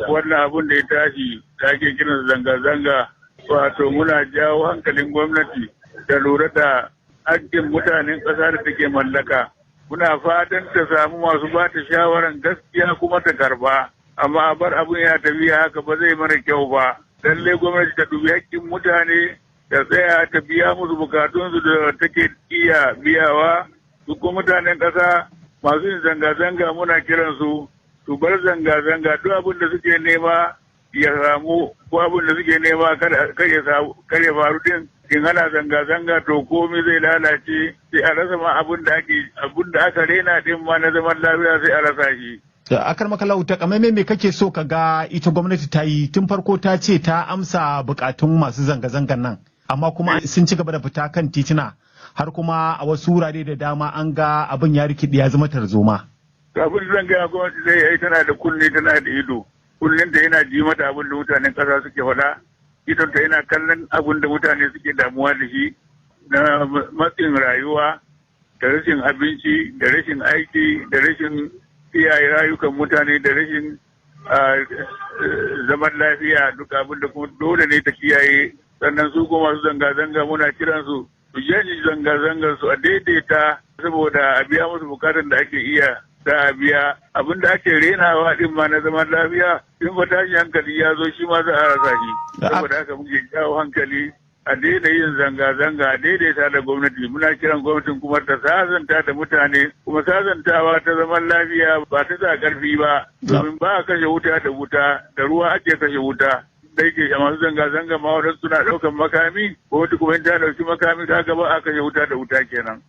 Wannan abun da ya tashi da ake kiran zanga-zanga, wato muna jawo hankalin gwamnati da lura da hakkin mutanen ƙasa da take mallaka. Muna fatan ta samu masu ba ta shawaran gaskiya kuma ta karba, amma a bar abun ya tafiya haka ba zai mana kyau ba. Lallai gwamnati ta dubi hakkin mutane, ta tsaya ta biya musu bukatunsu da take iya biyawa. Duk mutanen ƙasa masu yin zanga-zanga, muna kiransu su bar zanga-zanga. Duk abin da suke nema ya samu ko abin da suke nema kar ya faru din, in ana zanga-zanga to komai zai lalace, sai a rasa ma abin da ake, abin da aka rena din ma na zaman lafiya, sai a rasa shi. Akarmakallahu, takamaimai me kake so ka ga ita gwamnati ta yi? Tun farko ta ce ta amsa bukatun masu zanga-zangan nan, amma kuma sun ci gaba da fita kan tituna, har kuma a wasu wurare da dama an ga abin ya rikide ya zama tarzoma. Abin da zan gaya gwamnati zai yi, tana da kunne, tana da ido. Kunnenta yana ji mata abin da mutanen ƙasa suke faɗa, idonta yana kallon abin da mutane suke damuwa da shi na matsin rayuwa da rashin abinci da rashin aiki da rashin kiyaye rayukan mutane da rashin zaman lafiya, duk abin da kuma dole ne ta kiyaye. Sannan su kuma masu zanga-zanga, muna kiransu su janye zanga-zangar su, a daidaita saboda a biya musu bukatan da ake iya za a biya. Abin da ake renawa din ma na zaman lafiya, in ba tashi hankali ya zo, shi ma za a rasa shi. Saboda haka muke jawo hankali a daina yin zanga-zanga, a daidaita da gwamnati. Muna kiran gwamnatin kuma ta sasanta da mutane, kuma sasantawa ta zaman lafiya, ba ta sa karfi ba, domin ba a kashe wuta da wuta, da ruwa ake kashe wuta. Da yake masu zanga-zanga ma wadansu suna ɗaukan makami, gwamnati kuma in ta ɗauki makami, ta gaba a kashe wuta da wuta kenan.